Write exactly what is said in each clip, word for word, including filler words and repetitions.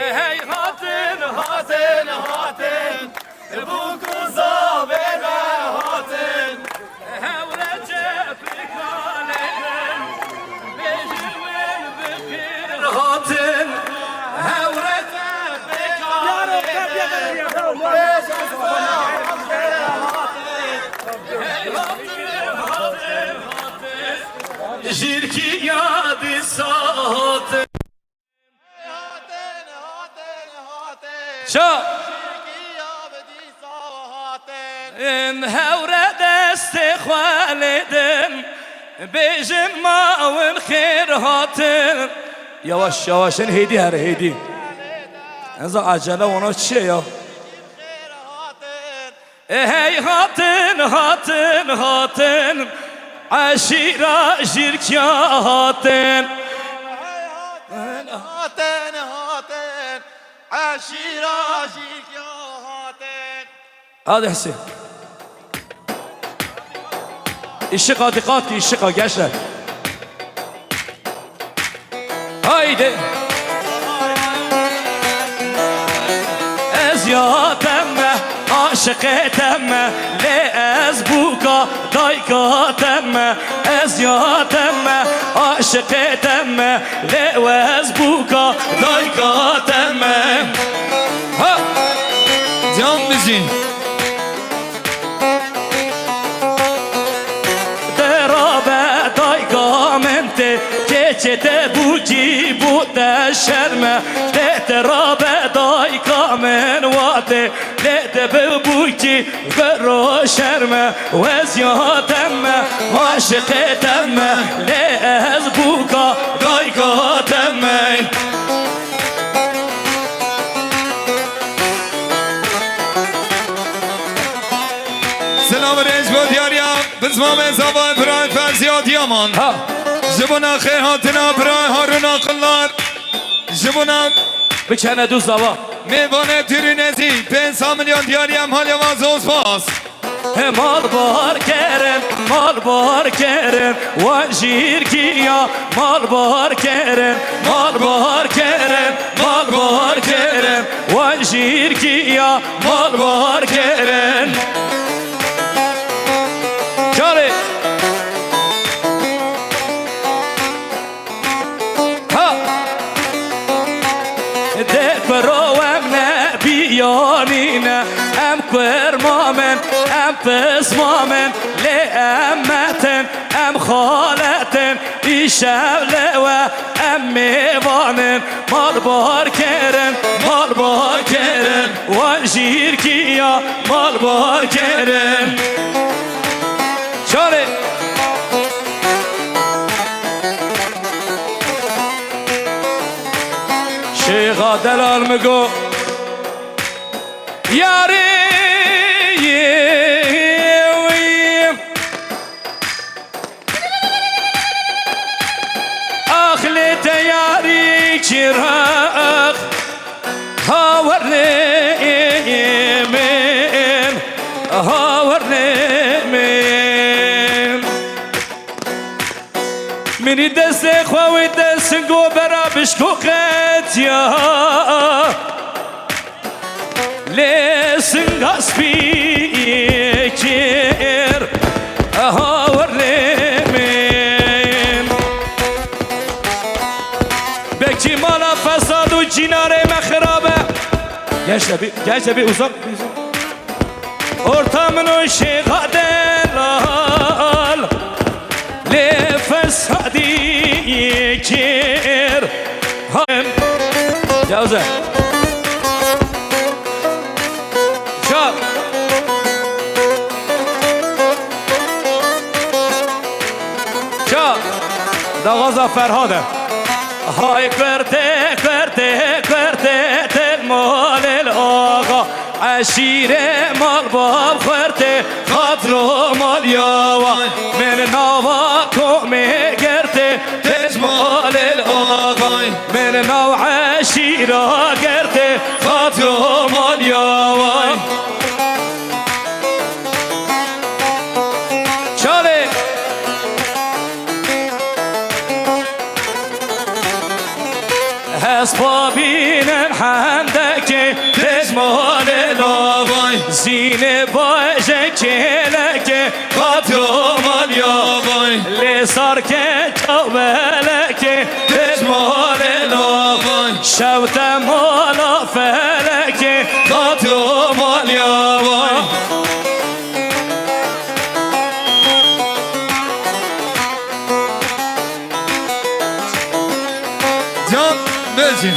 Hey hatin, hatin, hatin, bûk û zavê me hatin. Hewre çepika lêrin, bêjin win bi xêr hatin. Hewre çepika lêrin, bêjin win bi xêr hatin. Hey hatin, hatin, hatin, jîrkiya dîsa hatin. Hatin, hatin, hatin. Ça. Jîrkiya bi dîsa hatin. Em hewre destê xwe lê din, bêjin ma win xêr hatin. Yavaş, yavaş, en hêdî here, hêdî. Ez acele wana çi ye ya? Xêr hatin. Hey hatin, hatin, hatin, eşîra jîrkiya hatin. Hatin, hatin, eşîra jîrkiya hatin. Hadi Hüseyin. Işık hadi kalk ki ışık al gençler. Haydi. Ez ya te me, aşiqê te me, lê ez bûka dayka te me. Ez ya te me, aşiqê te me, lê ez bûka dayka te me. Ha! Can müziği. Te rabe dayka min tê, keçê te bûkî bû te şerme. Lê te rabe dayka min wa tê, lê te bi bûkî vero şerme. Ez ya te me, aşiqê te me, lê ez bûka dayka te me. Silav û rêz bo diyariya bizmamê zava Îbrahîm Ferziya Diyaman. Ha. Ji bona xêr hatina birayê Harûn Aqillar. Ji bona biçene du zava. Mêvanê Tûrî Nezî, pênc sed milyon diyariya em haliye vazo spas. He mal bar kerin, mal bar kerin, wan jîrkiya mal bar kerin, mal bar kerin, mal bar kerin, wan jîrkiya mal bar kerin. Çarê. Ha! Dê kuro em ne biyanîne, em kurma min, em pisma min, lê em metin, em xaletin, îşev li we em mêvanin. Mal bar kerin, mal bar kerin, wan jîrkiya mal bar kerin. Çarê. Şêxa delal mi go yarî. Ax lê te yarî çirax. Hawernê min, hawernê min. Minî destê xwe wê te singo bera bişko qetiya. Lê singa spî kir, hawernê min. Bekçî mala fesad û cînarê me xirab e. Genç de bir, genç de bir uzak, bir uzak. Orta min û şêxa delal lê fesadî kir. Hem Cewze. Çal. Çal. Daxwaza Ferhad e. Hay kurtê, kurtê, kurtê, tel malê axa. Eşîrê mal bab xurtê, xatro mal yawa. Min nava komê girtê, têj malê axay. Min nav eşîra girtê, xatro mal yawa. Çalê. Hespa bînin hendekê dizmalê lavay. Zînê bajê kêlekê qatyo malya vay. Lê sarkê çawelekê dizmalê lavay. Şewte mala felekê qatyo malya vay. Can Bêjî.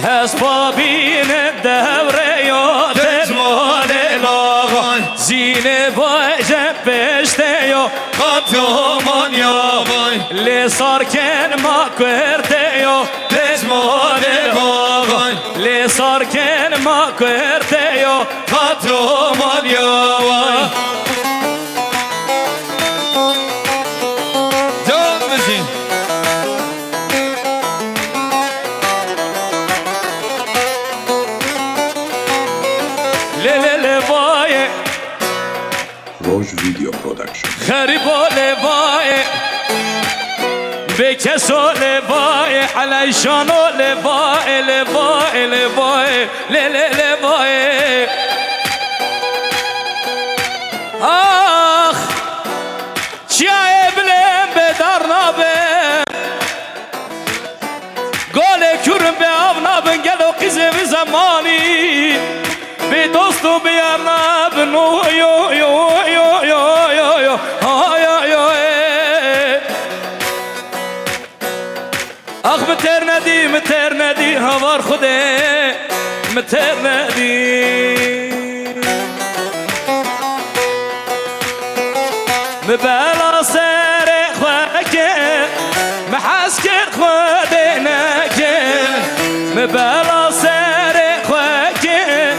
Hespa bîne dewreya dezmalê lavan. Zînê vaje pêşteyo qatyo malya vay. Lê sarkên ma kurdeyo dezmalê lavan. Lê sarkên ma kurdeyo Qatro malya vay. Can bijî. Lê lê lê vayê. Roj Video Production. Xerîbo lê vayê. Bêkeso lê vayê. Eleyşano lê vayê, lê vayê, lê vayê. Lê lê lê vayê. Ax! Çiyayê bilên bêdar nabin. Golê kûr bê av nabin, gelo qîzê vî zemanî. Bê dost û bê yar nabin. Oy, oy, oy. Ax, mi têr nedî, mi têr nedî, havar Xwedê, mi têr nedî. Mi bela serê xwe kir, mi hez kir Xwedê nekir. Mi bela serê xwe kir,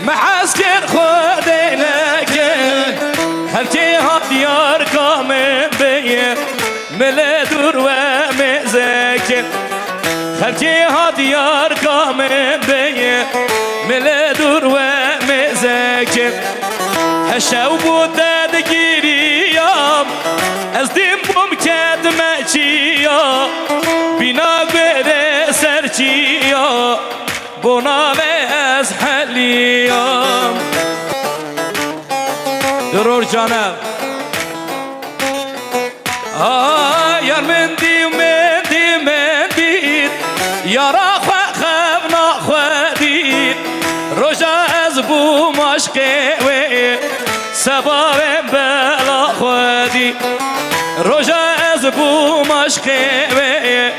mi hez kir Xwedê nekir. Xelkê ha diyar ka min bêyê. Mi li dûr we mêze kir. Xelkê ha diyar ka min bêyê. Mi li dûr we mêze kir. Heşew bû te digiriyam. Ez dîm bûm ketime çiya. Bîna guêrê ser çiya. Bona ve ez heliyam. Durur canım. Ay, yar min dî, min dî, min dî, yara xwe xevna xwe dî. Roja ez bûm aşqê wê, seba wê bela xwe dî. Roja ez bûm aşqê wê,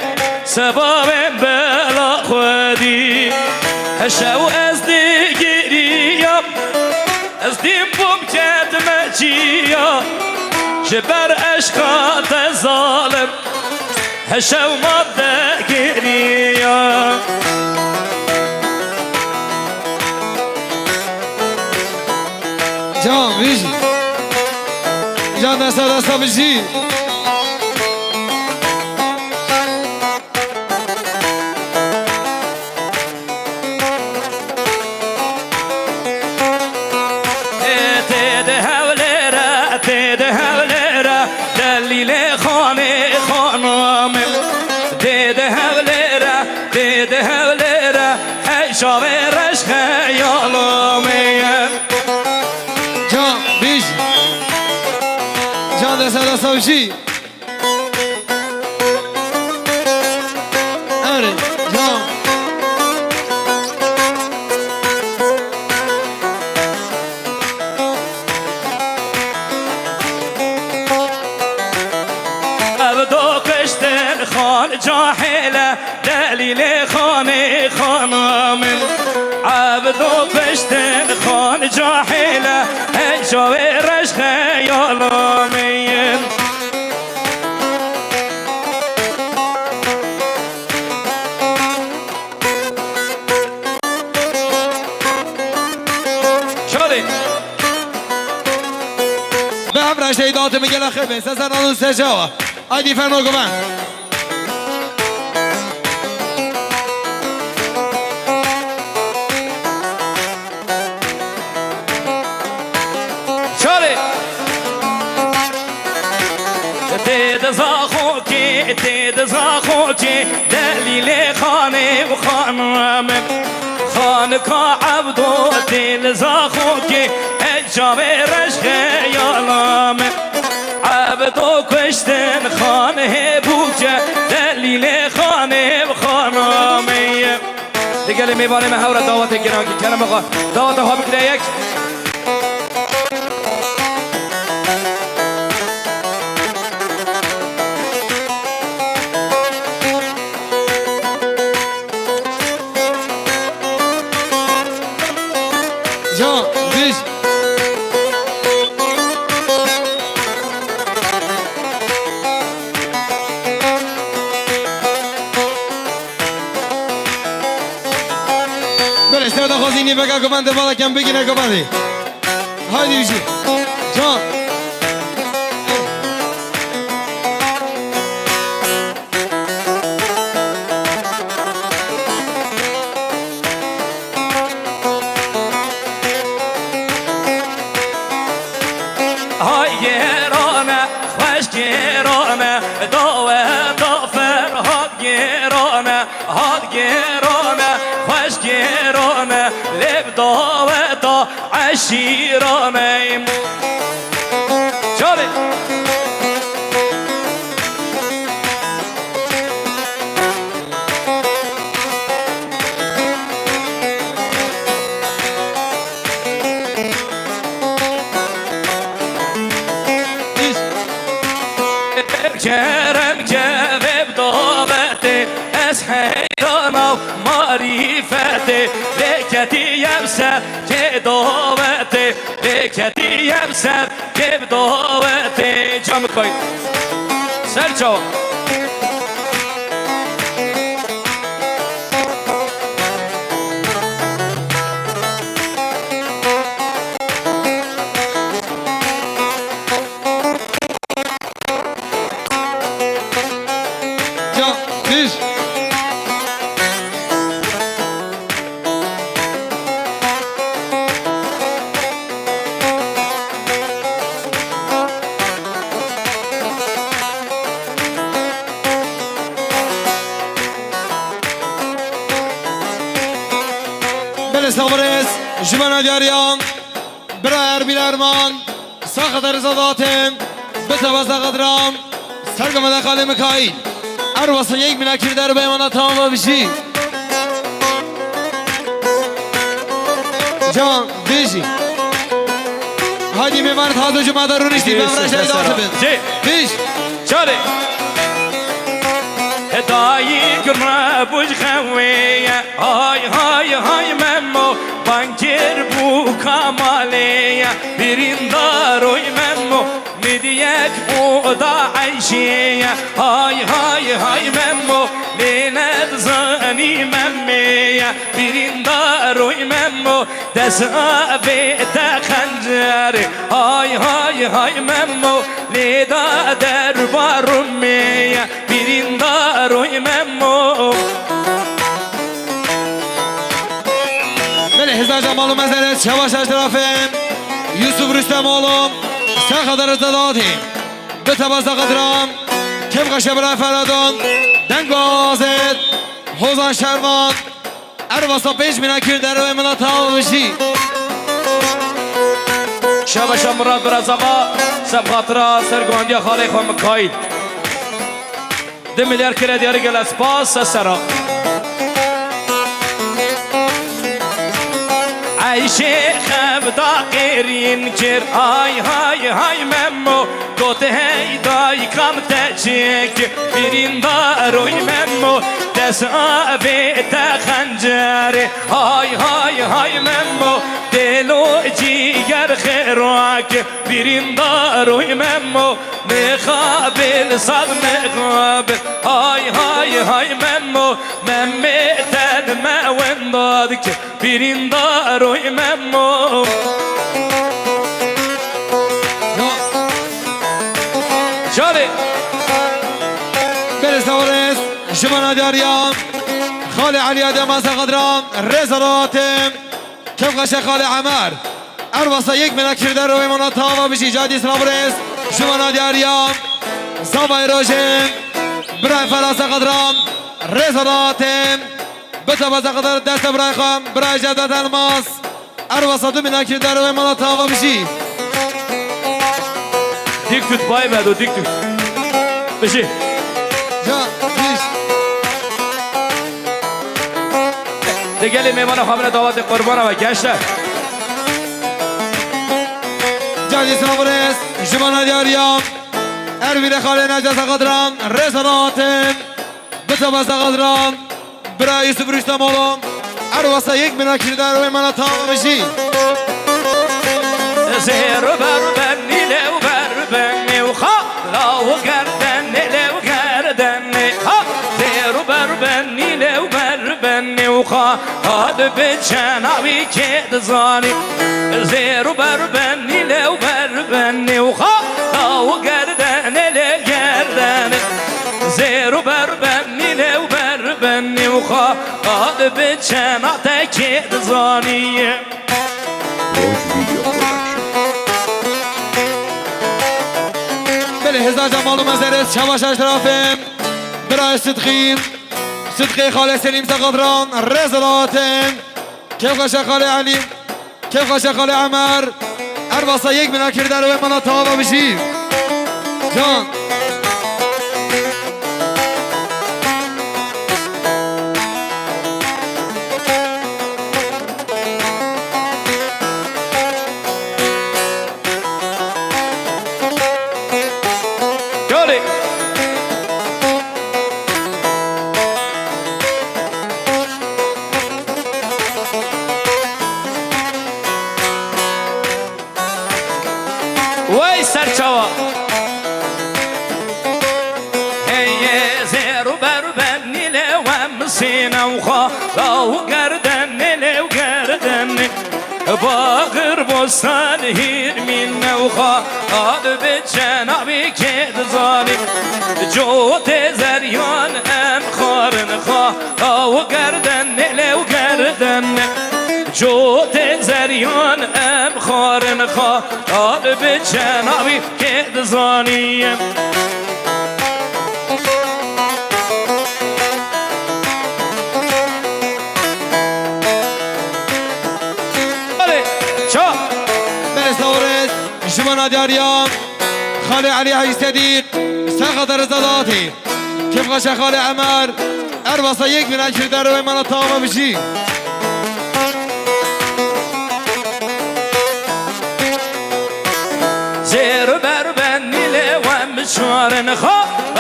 seba wê bela xwe dî. Heşew ez digiriyam. Ez dîm bûm ketime çiya, ji ber eşqa te zalim, heşew ma digiriya. Can bijî. Can desta desta bijî. Tê di hewlêre, tê di hewlêre, delîlê xanê xanamê. Tê di hewlêre, tê di hewlêre, hey şavê reş xeyalamê. Can, bijî. Can desta desta bijî. Erê, ya. Ev do kiştin xan cahile, delîlê xanê xanamin. Ev do kiştin xan cahile, hey şavê reş xeyalamin. Şadî. Bi hemra şeydatê min gela xêr bên. Sezer Nalûn Secawa. Aydî fermo guven. Şalê. Tê di zaxokê, tê di zaxokê, delîlê xanê û xanimê. Xanika Ebdo tê li zaxokê, ey çavê reş xeyala me. Ebdo kuştin xan hê bûke, delîlê xanê û xanimê. Di gelê mêvanê me hew re dawetê giran kî, kerem xwe. Daweta xwe bikire yek. Can, dij. Belê, ser daxwazî nîveka guvendê vala kem bigîne guvendê. Haydi bijî. Can. Hay gêrane, xweş gêrane, daweta Ferhat gêrane, hat gêrane, xweş gêrane, lê bi daweta eşîrane. Çalê. Kerem ke vê bi dawetê, ez heyrana marîfetê, lê ketiyem ser kê dawetê, lê ketiyem ser kê bi dawetê. Can bikayî. Ser çawa. Can, dij. Belê, sağ olun. Ji me nadiyariya bira Erbil Erman, saxet reza datim, bite basa qedram, sergama da xalê Mikail. Erwasa yek mila kir derbê mana tamam bişî. Can, bijî. Haydi mêvan taze cuma da rûniştî, Bijî, bevra şey sesera. Datibin. Jê. Bij. Çare. Hedayî gurme buj xewê ye. Hay, hay, hay Memo. Bankir bû Kamalê ye. Birîndaroy Memo. Nidiyek û da Eyşê ye. Hay, hay, hay Memo. Lê nedizanî Memê ye. Birîndaroy Memo. Dest avê te xencerê. Hay, hay, hay Memo. Lê da derba Rumê ye. Birîndaroy Memo. Belê, hêza Cemal û Mezeret, Şebaş Eşrefê, Yusuf Rüstemoğlu, Serxadar Zedatî, Bite Basa Qedran, Kevka Şebra Feradon, Dengazet, Hozan Şervan, Erwasa pênc mîna kir derwê min a tavşî. Şebeşa Murat Birazama, sebxatira serguhandiya xalê xwe Mikaîl. Du milyar kire diyarî gele spas, se sera. Eyşê xevda qêrîn kir, hay, hay, hay Memo. Got hey dayikam te çêk, birîndaroy Memo, dest avê te xencerê. Hay, hay, hay Memo, dêlo cîger xêrak, birîndaroy Memo, mixabil sad mixabil. Hay, hay, hay Memo, Memê te me wenda dike. Birîndaroy Memo. Canê. Berê sağ olasın. Ji me nadiyariya Xalê Elî Adem Asa Qadran, rêza datim. Kevkaşe Xalê Emer. Erwasa yek mena kirde royê mana tava bijî cadî sıra birêz. Ji me nadiyariya. Zavay rojê, birayê Ferasa Qediran, rêz hate. Bita basa Qedir, deste birayê xwe, birayê Cevdet Elmas. Erwasa du mîna kir derwê mala tava bijî. Dik tut bay Bedo, dik tut. Bijî. Can, diş. De gelê mêvana xwe bine davetê qurbana ve gençler. Can, diş, sinav rêz, ji bana diyariya. Ervîrê xalê Necdet Saqadiran, rêz hate. Bita basa Qediran, bira Yusuf Ruşta Molo, Erwasa yek mîna kir derwê mala tava bijî. Zêr û ber ben nîlê û ber benê û xala û gerdenê lê û gerdenê ha. Zêr û ber ben nîlê û ber benê û xala dibe çena wî kê dizanî. Zêr û ber ben nîlê û ber benê û xala û gerdenê lê gerdenê. Zêr û ber ben nîlê û ber benê û xala dibe çena te kê dizanî. Belê hêzda Cemal û Mezerê, Çabaş Eşrafê, birayê Sidqî, Sidqê xalê Selîm Saqadiran, rêz hate. Kêfxweşe xalê Elî, kêfxweşe xalê Emer. Erwasa yek mîna kir derwê mala tava bijî. Can. Golê. Wey serçawa. Hey, zêr û ber ben nîlê wem sîne û xala û gerdenê lê û gerdenê. Baxir bostan hîrmîn newxa, ad bi cenabî kê dizanî. Cotê zeryan em xwarin xwa, aw gerden nêlê û gerden. Cotê zeryan em xwarin xwa, ad bi cenabî kê dizanî. Belê, ça. Belê, sağ ol. Ji bo nadiyariya Xalê Elî Hecî Sedîq, Sexet Reza Datî. Kêfxweşe Xalê Emer, Erwasa yek mîna kir derwê mala tava bijî. Zêr û ber ben nîlê wem çarin xwe,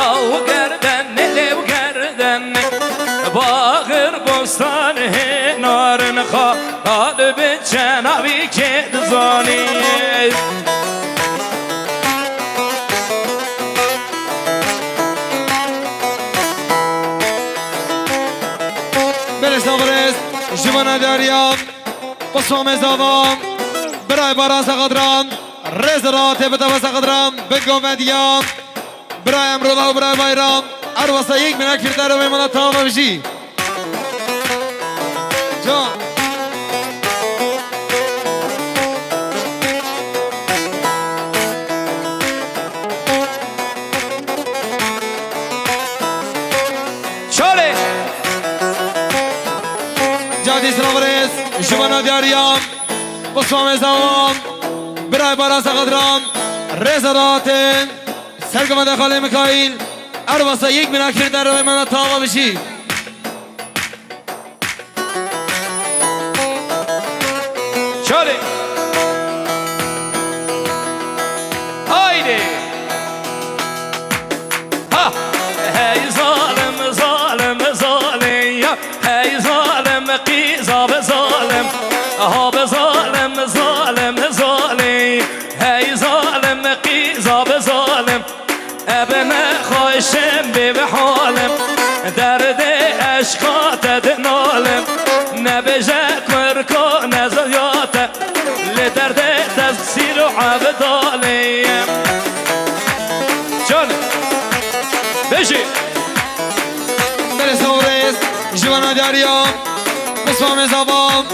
aw gerden nêlê û gerden. Baxir bostan hê narin xwe, ad bi cenabî kê dizanî. Belê, sağ ol. Ji bo nadiyariya Pismamê Zavan, birayê Baran Sexet Ran, rêz ra tê bide be Sexet Ran, bi govediya birayê Emrullah û birayê Bayram, Erwasa yek mîna kir derwê mala tava bijî. Can. Şalê. Cadî sinavirêz, ji bo nadiyariya Pismamê Zavan, birayê Baran Sexet Ran, rêz ra tê. Sergovende Xalê Mikaîl, Erwasa yek mîna kir derwê mala tava bijî. Şalê. Haydi. Ha. Hey zalim, zalim, zalim ya. Hey zalim, qîza be zalim. Ha be zalim, zalim, zalim. Hey zalim, qîza be zalim. Ebe nexweşim bê ve halim, derdê eşqa te dinalim. Nebêje kurko neziyate, lê derdê te sîr û evdalê. Can, bêjî. Belê sağ ol rêz, ji bo nadiyariya Pismamê Zavan,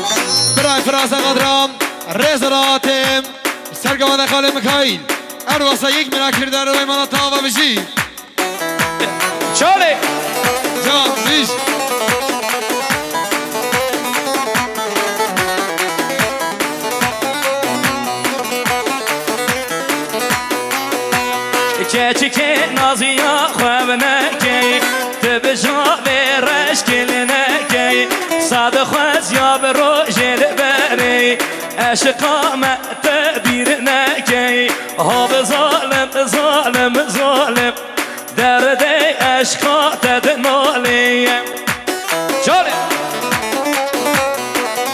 birayê Firas Sexet Ran, rêz ra tê. Sergovende Xalê Mikaîl, Erwasa yek mira kir derewê mala tava bijî. Çalê. Can, bij. Keçikê naziya xwe binekey, tu bi javê reşkê li nekey, sade xweziya bi rojê li berê, eşiqa me te bîr nekey, ha bi zalim, zalim, zalim, derdê eşqa te dinalê. Çalê.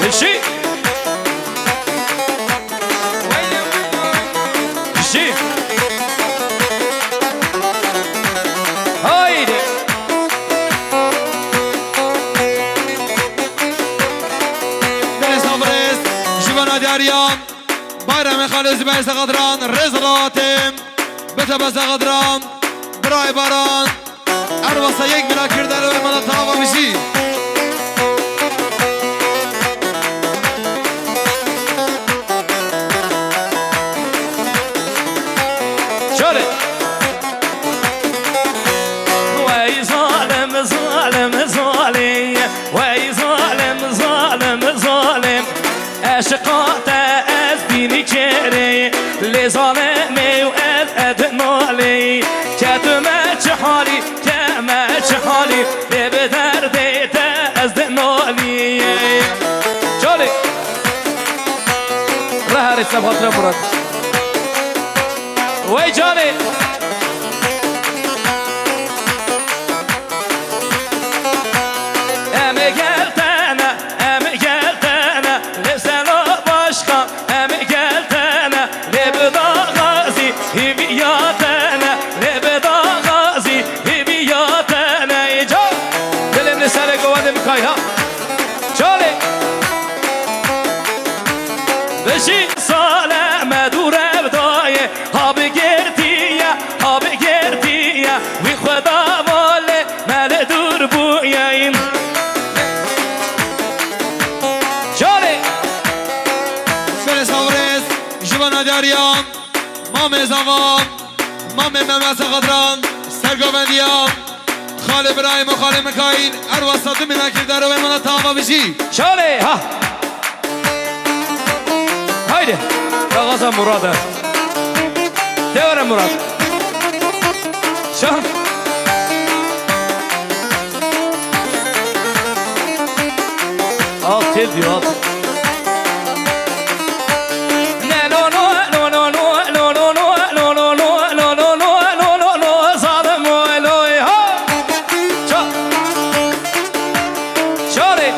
Bijî. Bijî. Haydi. Belê sabirêz, ji bona diyariyan. Bayramê Xalê Zübeyir Seqatran, rêz rahatê. Bite be Seqatran, birayê Baran. Erwasa yek mira kir derewê mala tava bijî. Çalê. Wey zalim, zalim, zalim. Wey zalim, zalim, zalim. Eşqa te ez dînî kêrê, lê zalimê û ez, ez dinalî. Ke tu me çi halî, ke me çi halî, lê bi derdê te ez dinalî. Çalê. Reherê Sebat re Murat. Wey canê. Em ê gel te ne, em ê gel te ne, lê selo başka, em ê gel te ne, lê bi daxazî hîviya te ne, lê bi daxazî hîviya te ne. Can, dilê min li serê govendê min kay ha. Çalê. Bijî. Sale me dûr ev dayê, ha bi girtiye, ha bi girtiye, wî xwe da valê me li dûr bûye. Çalê. Belê sabirêz, ji bona diyariyan, mamê Zavan, mamê Mehmet Seqatran, sergovendiyan, Xalê Birahîm û Xalê Mikaîl, Erwasa du mîna kir derewê mala tava bijî. Çalê, ha. Haydi. Daxaza Murat e. De were Murat. Şah. Al, têl diyor, al. Zalim oy loy ha. Ça-, çare.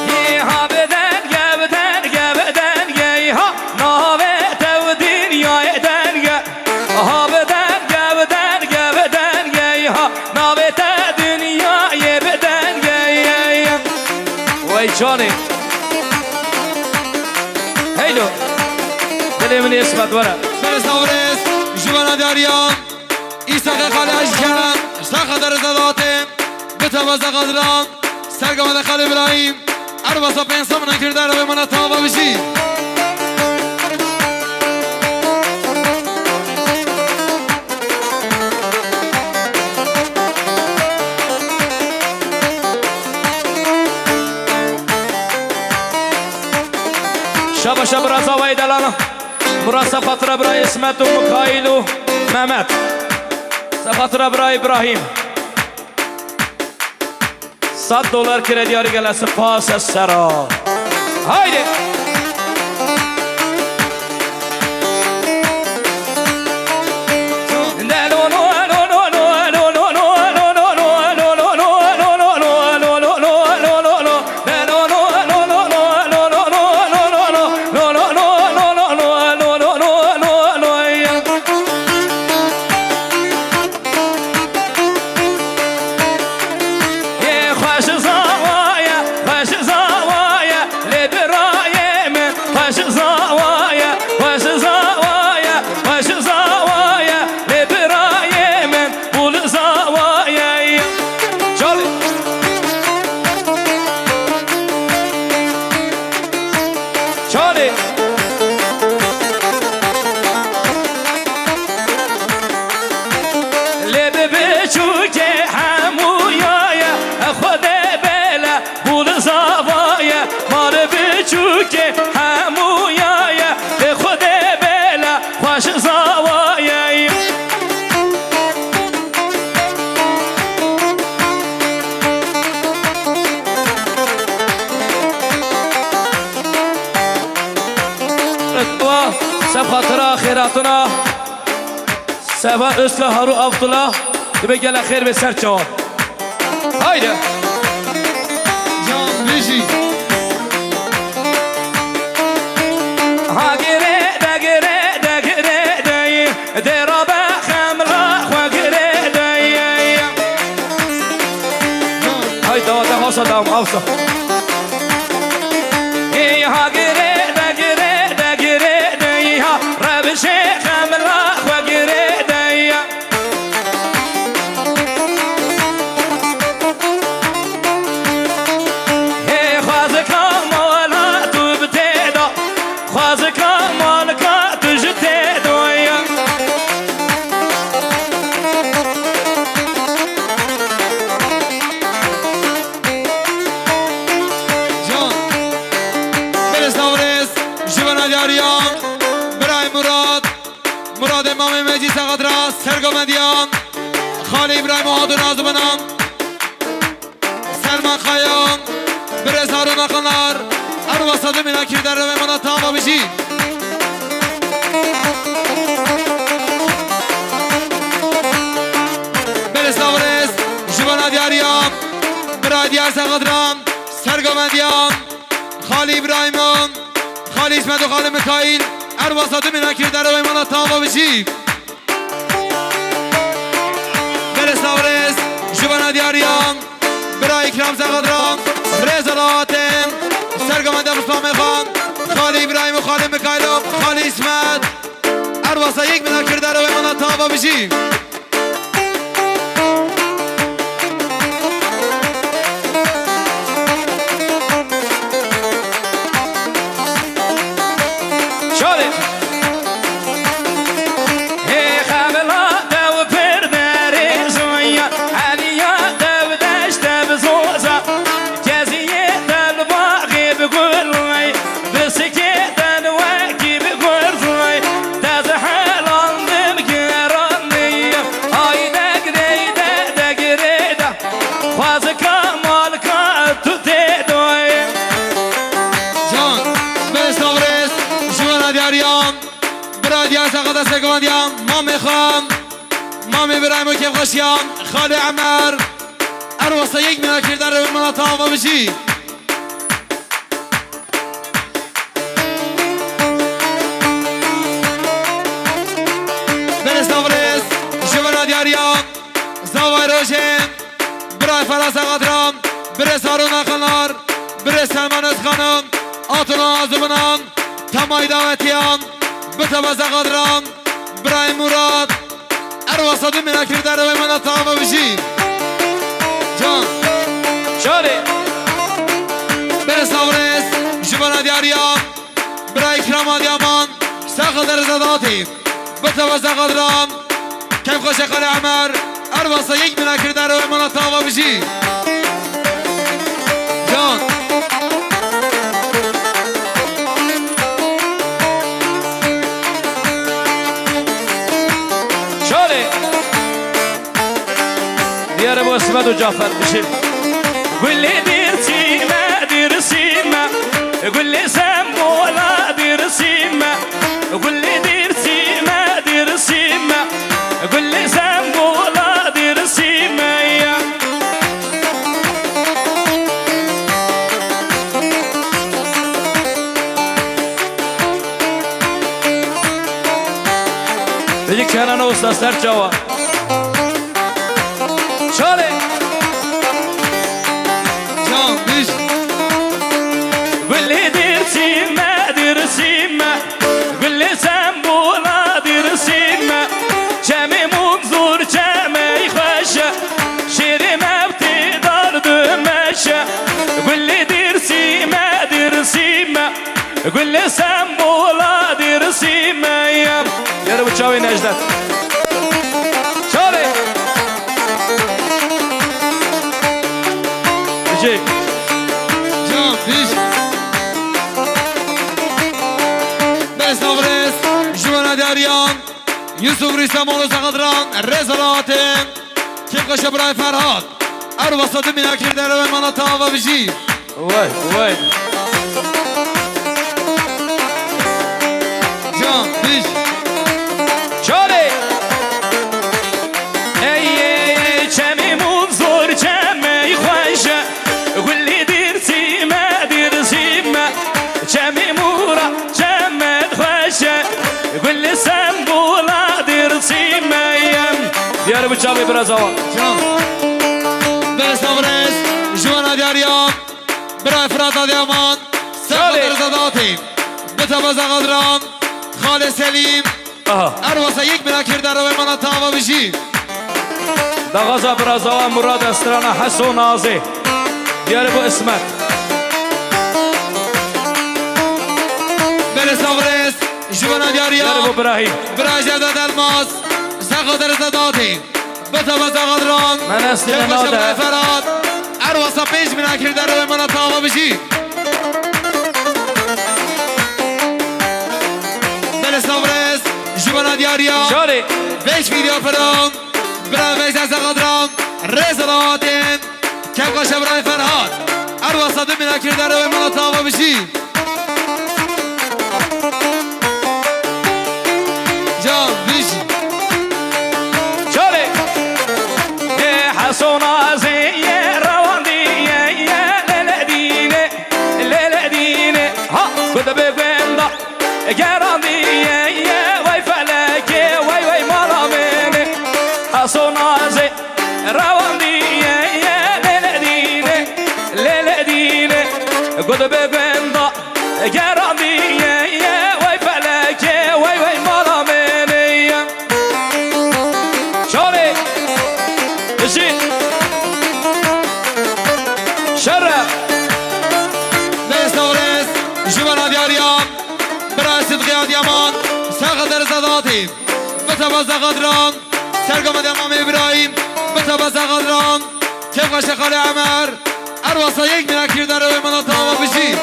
Yê ha bi denge, bi denge, bi denge ha. Navê te û dinyayê denge. Ha bi denge, bi denge, bi denge ha. Navê te dinyayê bi denge. Wey canê. Heylo. Dilê min ê Îsmet were. Belê sabirêz, ji bona diyariyan. Îsaqê Xalê Ejken, Serxedere Zedatê, Bitebe Zeqadiran, Sergavende Xalê Birahîm, Erwasa pênc sed mîna kir derewê mala tava bijî. Şaba şaba raza vay delala. Murad Sefatira bira Îsmet û Mikaîl û Mehmet. Sefatira bira Îbrahîm. Sed dolar kire diyarî gele spas ez sera. Haydi. Yê xweş zawa ye, xweş zawa ye, lê birayê Xêr hatina Seva Özka Haru Abdullah, dibe gele xêr ve ser çawan. Haydi. Can bijî. Ha gire de gire de gire de, dê rabe xemla xwe gire de. Haydi, hadi, hasa, tamam, hasa. Ey ha gire de gire de gire de, ha revşê xemla xwe gire de. Hê xwazika mala tu bi tê de, xwazika malika tu ji tê de ye. Can. Belê Savrêz, ji bena diyariyan, birayê Murat, Muradê mamê Mecî Sexat ra, Sergo Mediyan, Xalê Îbrahîm û Hatûn Azminan, Selman Kayan, birêz Harûn Akınlar, Erwa Sadû Mînakî derevê mana tava bijî. Belê Savrêz, ji bena diyariyan, birayê Diyar Sexat ra, Sergo Mediyan, Xalî Îbrahîman, Xalî Îsmet û Xalî Mikaîl, Erwa Sadû Mînakî derevê mana tava bijî. Belê Savrêz, ji bena diyariyan, bira Îkram Sexat ra, rêz helatin, Sergo Mediyan Ruslan Mexan, Xalî Îbrahîm û Xalî Mikaîl û Xalî Îsmet, Erwa Sayîk Mînakî derevê mana tava bijî. Şarê. Hê xevla dew pir derê zoya, Eliya dew deşt dev zoza, Keziyê dev baxê bi gul. Bi sikê te wekî bi gurzay, te ji helandim gerandî. Ay degirê, de degirê de, xwazika malka tu tê doyê. Can, bê Savrêz, ji wana diyariyan, bira diyan Sexada Segovan diyan, mamê Xan, mamê Biraymo Kevxaşiyan, Xalê Emer, Erwasa yek Mînakî derevê mana tava bijî. Belê Savrêz, ji wana diyariyan, Zavay Rojên, birayê Ferasa Xatiran, birêz Harûna Xanar, birêz Selman Özxanım, Atuna Azuminan, Tamay Davetiyan, Bitebeza Xatiran, birayê Murat, Erwasa du Mînakî derevê mana tava bijî. Can. Şarê. Belê Savrêz, ji wana diyariyan, birayê Îkram Adiyaman, Sexader Zedatî, Bitebeza Xatiran, Kevxweşe Xalê Emer, Erwasa yek Mînakî derevê mana tava bijî. Can. Şarê. Diyare bo Simet û Cafer bişîn. Gulê Dêrsîme, Dêrsîme, gulê Sembola Dêrsîme, gulê Dêrsîme, Dêrsîme, gulê Sembola Dêrsîme ya. Peki Kenan Usta, ser çawa. Şarê. Can, diş. Gulê Dêrsîme, Dêrsîme, gulê Sembola Dêrsîme, çemê Munzur çemê xweş e, şêrê me bi tê dar dimeşe. Gulê Dêrsîme, Dêrsîme, gulê Sembola Dêrsîme ye. Yere bu çavê Necdet. Çavê. Ecê. Can, diş. Bê Savrêz, ji wana diyariyan, Yusuf Rîsem oğlu Sexadiran, rêz helatin. Kevxweşe birayê Ferhat. Erwasa du Mînakî derevê mana tava bijî. Vay, vay. Can, diş. Ula dirçî me ye. Diyar bu çavê biraz awa. Can. Belê sağ ol reis. Ji wana diyariya. Bira Fırat Adıyaman. Çavê. Sağ ol Rıza Dağıtayım. Bita baza Kadran. Xalê Selim. Aha. Erwasa yek bira kirda rewê mana tava bijî. Daxaza birazawa Murad Estrana Heso Nazê. Diyarê bu Ismet. Belê sağ ol reis. Ji bona diyariya. Diyarê bu Birahîm. Bira Cevdet Elmas. Sağ ol Rıza Dağıtayım. Bita baza Kadran. Menes Kek Lina başı de. Bira Ferhat. Erwasa pênc bira kirda rewê mana tava bijî. Belê sağ ol reis. Ji bona diyariya. Şarê. Beş video filan. Bira Veysa Saqadran. Rêz rahatin. Kevka Şevray Ferhat. Erwasa du bira kirda rewê mana tava bijî. Can bijî. Şarê. Ê Hesona zê ye rewandiye ye lele dîne. Lele dîne ha gud bi gunda gerandiye ye vay felekê vay vay mala mene. Hesona zê rewandiye ye lele dîne. Lele dîne gud bi gunda gerandiye ye vay felekê vay vay mala mene. Şarê. Bijî. Şere. Belê sağ ol reis. Ji wana diyariya. Bira Sidqî Adıyaman. Sağ ol Rıza Dağıtayım. Bita baza Kadran. Sergama Demam İbrahim. Bita baza Kadran. Kevka Şexalê Emer. Erwasa yek bira kirda rewê mana tava bijî.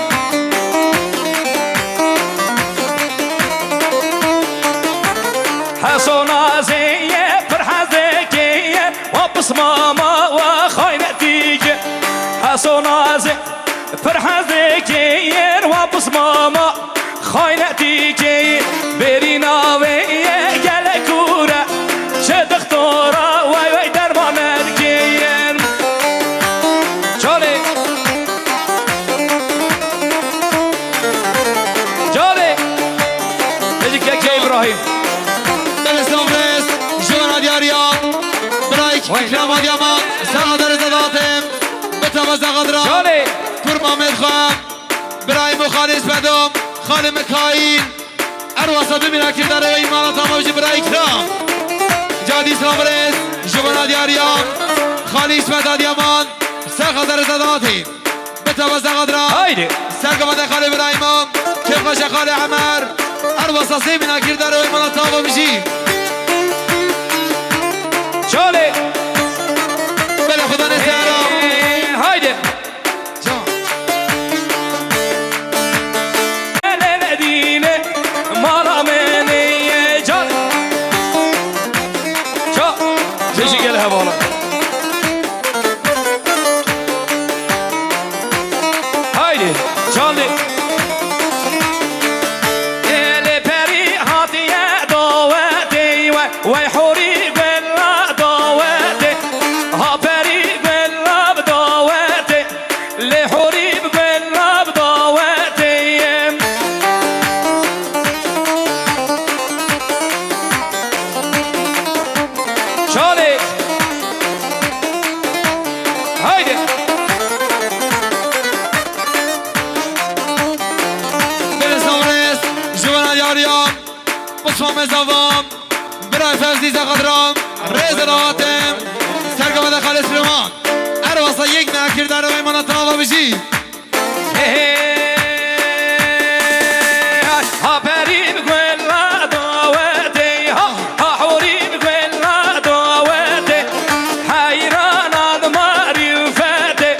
Hesona zê ye pir hezekê ye wa pismama wa xaynetî ye. Hesona zê pir hezekê ye wa pismama. Xaynetî kê bêrî navê ye gelek kûr e. Çi dixtora wey wey derman erkêyen. Canê. Canê. Êdî kekê Îbrahîm. Belê sofres, ji wana diyariya. Birayk, Vay. Îkram Adıyaman, sağa derê de datim. Bitava sağa dira. Canê. Kur Mamed xwe. Birayê min Xalê Sfedo, Xalê Mikaîl. Erwasa bimîne kirdarê wê îmana tamam ji birayê Îkram. Cadî Slavres, ji bona diyariya. Xalê Îsmet Adiyaman, ser xezerê te datî. Bitava zexadra. Haydi. Ser gavate Xalê Birayê min, kêfxweşe Xalê Emer. Erwasa sê mîne kirdarê wê îmana tamam jî. Çalê. Belê Xudanê sera. Haydi. Can. Lele dîne mala menê ye can. Can. Beşi gel hevala. Haydi. Canlı. Ele peri hatiye davetê we. Wey hurî bella dawetê, ha perî bella bi dawetê, lê hurî bi bella bi dawetê. Çalê. Haydi. Belê sofres, ji wana diyariya. Pismamê zavan, birayê Fevzî Zexadran, rêz rahatim. Sergavada Xalê Silêman. Erwasa yek me kirdarê wê mana tava bijî. Hey, hey, ha perî bi gula dawetê, ha, ha hurî bi gula dawetê. Heyran ad marîfetê.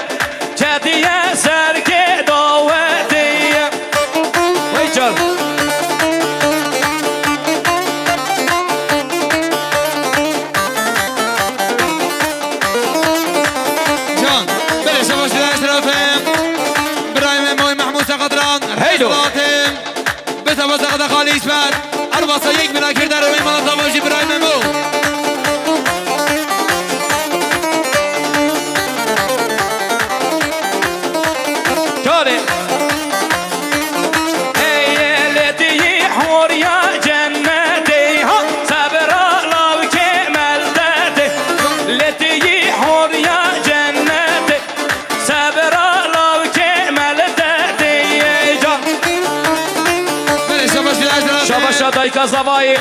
Ketiye serkê dawetê ye. Wey can. Can, belê şebaş dide eşrefim. Birayê me Moy Mehmûd Seqedran. Heydo. Zatim. Bita basa qada Xalî Îsmet. Erwasa yek mîna kirdarê wê mana tava jî birayê Memo. Çare. Ey letî horiya cennetê ha. Ka zavayê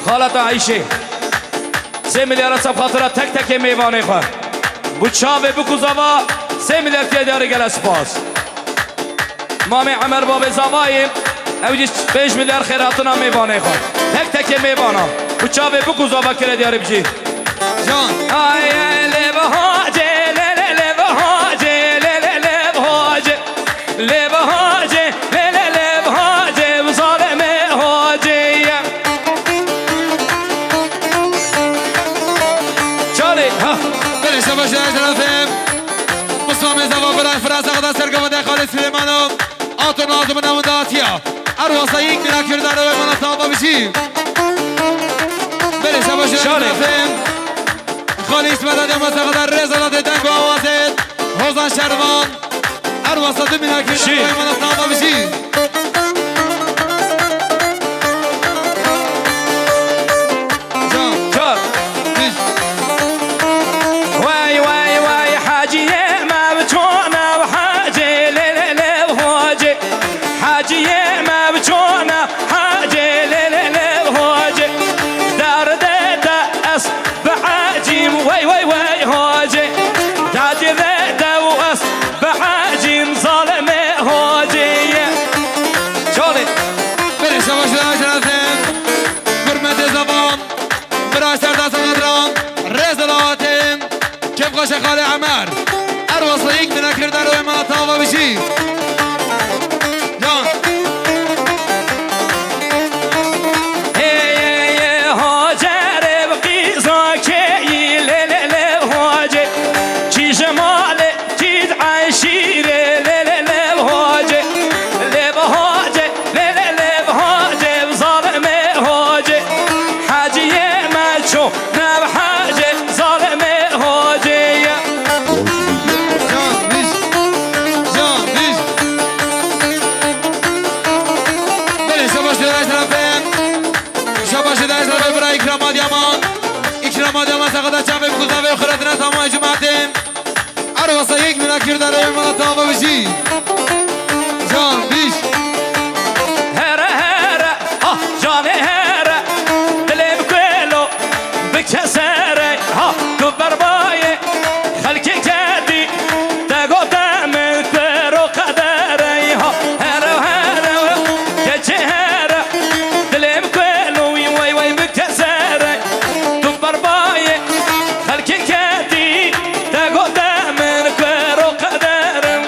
xaleta Eyşê. Sê milyara seb xatira tek tekê mêvanê xwe. Bu çavê biku zava sê milyar tiye diyarê gele spas. Mamê Emer babê zavayê ew jî pênc milyar xêratina mêvanê xwe. Tek tekê mêvana. Bu çavê biku zava kire diyarê bijî. Can. Ay, ay, lê bi hacê, lê, lê, lê bi hacê, lê, lê, lê bi hacê. Lê bi hacê, lê, lê, lê bi hacê, bi zalimê hacê ye. Çalê, ha. Belê şebaş ya şerefim. Muslamê zava biray Firas Axda sergavadê Xalid Süleymanov. Ato nazım ne unda atiya. Erwasa yek mira kirdar ve mana tava bici. Belê şebaş ya şerefim. Xalî Îsmet Adem Asexdar rêz alatê deng û awazê Hozan Şervan. Her wasa du mîna kir. Şî. Mana tava bijî. Can. Can. Biz. Wey, wey, wey, haciyê me bi çona bi hacê, lê, lê, lê, bi hacê. Haciyê me bi çona Hacê lê lê lê hocê, derdê te ez biecîm, wey wey wey hocê, derdê te ez biecîm, zalimê hocê ye. Çalê. Berê şebaş şerefin, hürmetê zevan, bira Serdar Seqedran, rêz û lawatên. Kêfxweşe xalê Emer. Erwasa yek mîna kirdar û ema tava bijî. Can. Hê, hê, hê, hacerê bi qîza keyî lê, lê, lê, hocê. Çî ji malê, çî ji eşîrê lê, lê, lê, hocê. Lê bi hocê, lê, lê, lê, bi hocê, bi zalimê hocê. Heciyê me ço. Nav hacê zalimê hocê ye. Can, biz. Can, biz. Belê şebaş dê eşrefê. Şebaş dê eşrefê bira İkram Adıyaman. İkram Adıyaman sakada çavê bi kuzavê xıratına tamam cemaatê. Erwasa yek mîna kirdar ê mala tava bijî. Can, biz. Here here, ah canê here, dilê bi kuêlo, bi kesere, ha tu berbayê, xelkê kedî, te gote min kuêro qedere, ha here here, keçê here, dilê bi kuêlo, wey wey bi kesere, tu berbayê, xelkê kedî, te gote min kuêro qederim.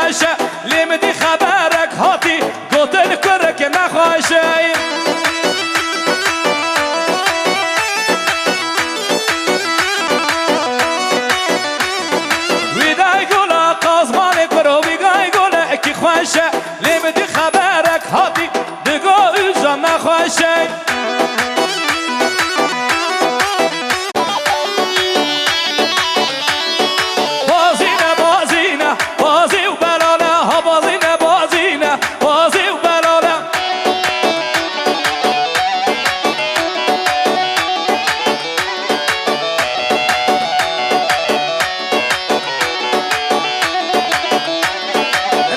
Lê min dî xeberek hatî, gotin kurek nexweş e. Wî day gola qazmanê kuro, wî day gola ekî xweş e. Lê min dî xeberek hatî, digo uca nexweş e. Bazîne, bazîne, bazî û belane, ha bazîne, bazîne, bazî û belane.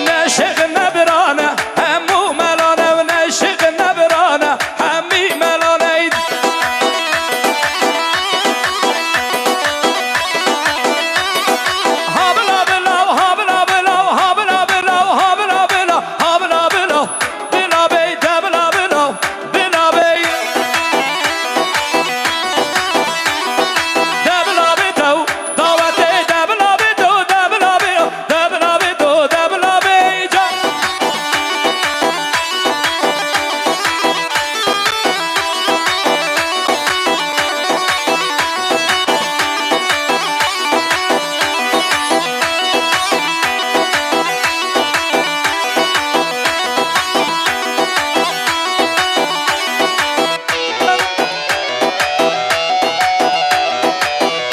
Neşiq nebirane, hemû melane, neşiq nebirane. Hemî melaneyî. Ha bila bila, ha bila bila, ha bila bila, ha bila bila, ha bila bila. Bila bey, de bila bila, bila bey. De bila bê tew, dawetê de bila bê tew, de bila bê, de bila bê tew, de bila bê can.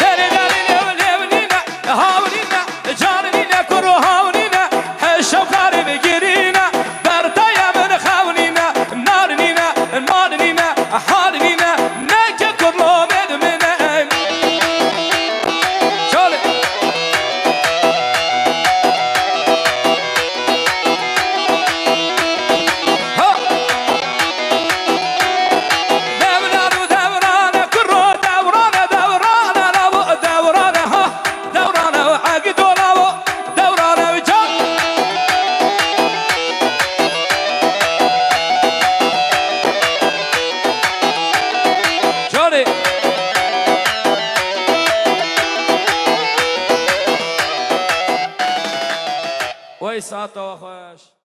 Derê derê lew lew nîne, haw nîne, can nîne, kuro haw nîne, heşew karê bigirîne, bertaya min xew nîne, nar nîne, mal nîne, hal nîne, neke kurlo medmine. Çalê. Ha! Dewran û dewrane kuro, dewrane, dewrane lawo, dewrane ha, dewrane û egîdo lawo, dewrane û can. Canê. Wey saeta we xweş.